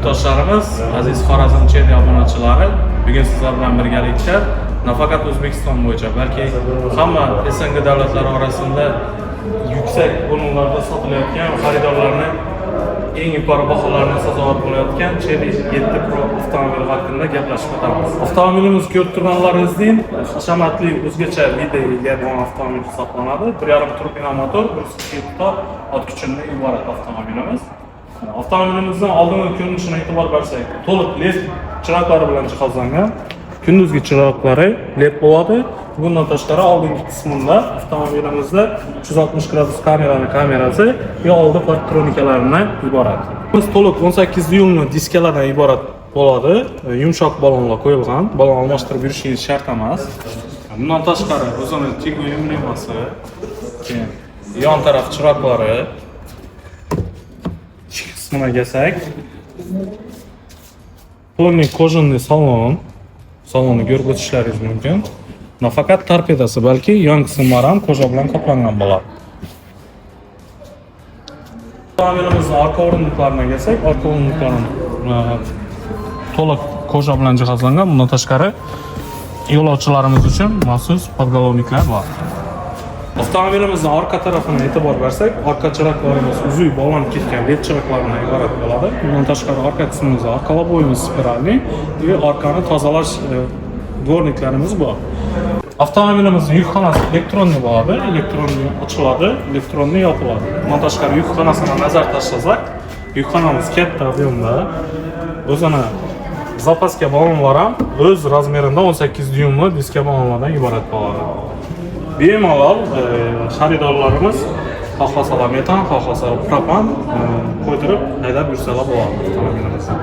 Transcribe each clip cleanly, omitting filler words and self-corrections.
Yurtdoshlarimiz, aziz Xorazm Chery obunachilari, bugun sizlar bilan birgalikda nafaqat O'zbekiston bo'yicha, balki hamma SNG davlatlari orasida yuksak o'rinlarda sotilayotgan xaridorlarni eng yuqori baholarni sazovor bo'layotgan Chery 7 Pro avtomobili haqida gaplashib o'tamiz. Avtomobilimiz ko'rib turganlaringizdek hashamatli o'zgacha видga ega bo'lgan avtomobil hisoblanadi. 1,5 turbina motor, 147 ta ot kuchidan iborat avtomobilimiz. Avtomobilimizning oldingi ko'rinishini e'tibor bersak, to'liq LED chiroqlari bilan jihozlangan. Kunduzgi chiroqlari LED bo'ladi. Bundan tashqari oldingi qismida avtomobilimizda 360 gradus kamerani kamerasi va oldi parktronikalardan iborat. Biz to'liq 18 dyumli diskalardan iborat bo'ladi. Yumshoq balonlar qo'yilgan. Balon almashtirib yurishingiz shart emas. Bundan tashqari o'zini Tiggo emblemasi, keyin yon taraf chiroqlari, ichki qismini kelsak, полный кожаный salon. Salonni ko'rib o'tishlaringiz mumkin. Nafaqat torpedasi, balki yon qismlari ham кожа bilan qoplangan bo'ladi. Avtomobilimizning orqa o'rindiqlariga kelsak, orqa o'rindiqlar to'liq кожа bilan jihozlangan. Bundan tashqari yo'lovchilarimiz uchun maxsus подголовникlar bor. Avtomobilimizning orqa tarafini e'tibor bersak, orqa chiroqlarimiz uzun bog'lanib ketgan LED chiroqlardan iborat bo'ladi. Bundan tashqari orqa qismimizda orqa лобовойimiz спиральный va orqani tozalash дворникlarimiz bor. Avtomobilimizning yukxonasi электронный bo'ladi, электронный ochiladi, электронный yopiladi. Bundan tashqari yukxonasiga nazar tashlasak, yukxonamiz katta объемda. O'zini запаска balonlar ham o'z размерida 18 dyumli diska balonlardan iborat bo'ladi. Bemalol xaridorlarimiz xohlasalar metan, xohlasalar propan qo'ydirib haydab yursalar bo'ladi avtomobilimizni.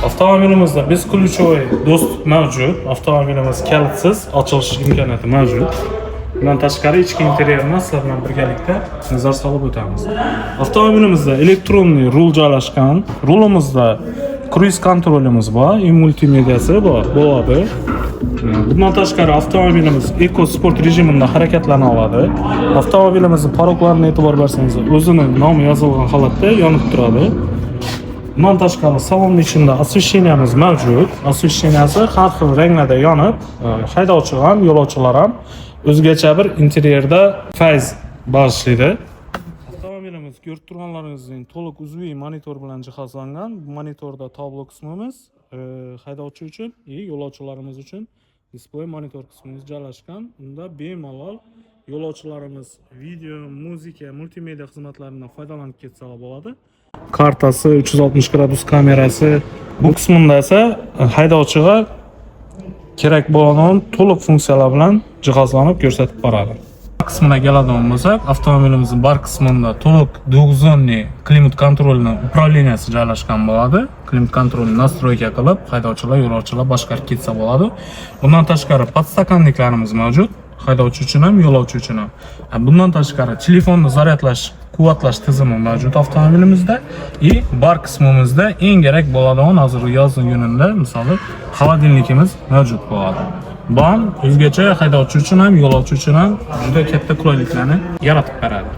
Avtomobilimizda бесключевой достуp mavjud. Avtomobilimiz kalitsiz ochilish imkoniyati mavjud. Bundan tashqari ichki interyerini sizlar bilan birgalikda nazar solib o'tamiz. Avtomobilimizda электронный rul joylashgan. Rulimizda kruiz kontrolimiz bor, и multimediasi bor, bo'ladi. Bundan tashqari avtomobilimiz eco sport rejimida harakatlana oladi. Avtomobilimizning порогlariga e'tibor bersangiz, o'zini nomi yozilgan holatda yonib turadi. Bundan tashqari salonni ichida освещениyamiz mavjud. Освещенияsi har xil ranglarda yonib, haydovchi ham, yo'lovchilar ham o'zgacha bir interyerda fayz bag'ishlaydi. Avtomobilimiz ko'rib turganlaringizdek to'liq uzviy monitor bilan jihozlangan. Bu monitorda tablo qismimiz haydovchi uchun и yo'lovchilarimiz uchun displey monitor qismimiz joylashgan. Unda bemalol yo'lovchilarimiz video, muzika, multimedia xizmatlaridan foydalanib ketsalar bo'ladi. Kartasi, 360 gradus kamerasi, bu qismida esa haydovchiga kerak bo'lgan to'liq funksiyalar bilan jihozlanib ko'rsatib boradi. Qismina keladigan bo'lsak, avtomobilimizning bar qismida to'liq двухзонный климат контрольni управленияsi joylashgan bo'ladi. Климат контрольni настройка qilib, haydovchilar, yo'lovchilar boshqarib ketsa bo'ladi. Bundan tashqari подстаканникlarimiz mavjud. Haydovchi uchun ham, yo'lovchi uchun ham. Bundan tashqari telefonni zaryadlash, quvvatlash tizimi mavjud avtomobilimizda и bar qismimizda eng kerak bo'ladigan hozirgi yozning kunida misoli холодильникimiz mavjud bo'ladi. Bu ham o'zgacha haydovchi uchun ham, yo'lovchi uchun ham juda katta qulayliklarni yaratib beradi.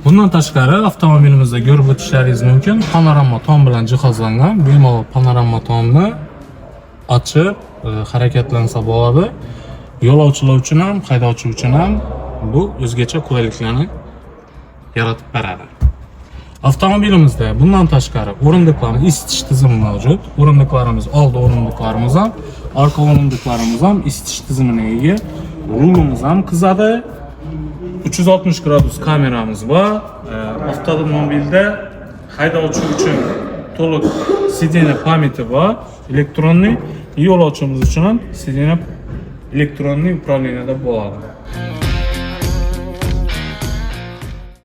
Bundan tashqari avtomobilimizda ko'rib o'tishlaringiz mumkin, panorama tom bilan jihozlangan. Bemalol panorama tomni ochib harakatlansa bo'ladi. Yo'lovchilar uchun ham, haydovchi uchun ham bu o'zgacha qulayliklarni yaratib beradi. Avtomobilimizda bundan tashqari o'rindiqlarni isitish tizimi mavjud. O'rindiqlarimiz, oldi o'rindiqlarimiz ham, orqa o'rindiqlarimiz ham isitish tizimiga ega. Rulimiz ham qizadi. 360 gradus kameramiz bor. Avtomobilda haydovchi uchun to'liq сиденье памяти bor, электронный, yo'lovchimiz uchun ham сиденье электронный управлениеda bo'ladi.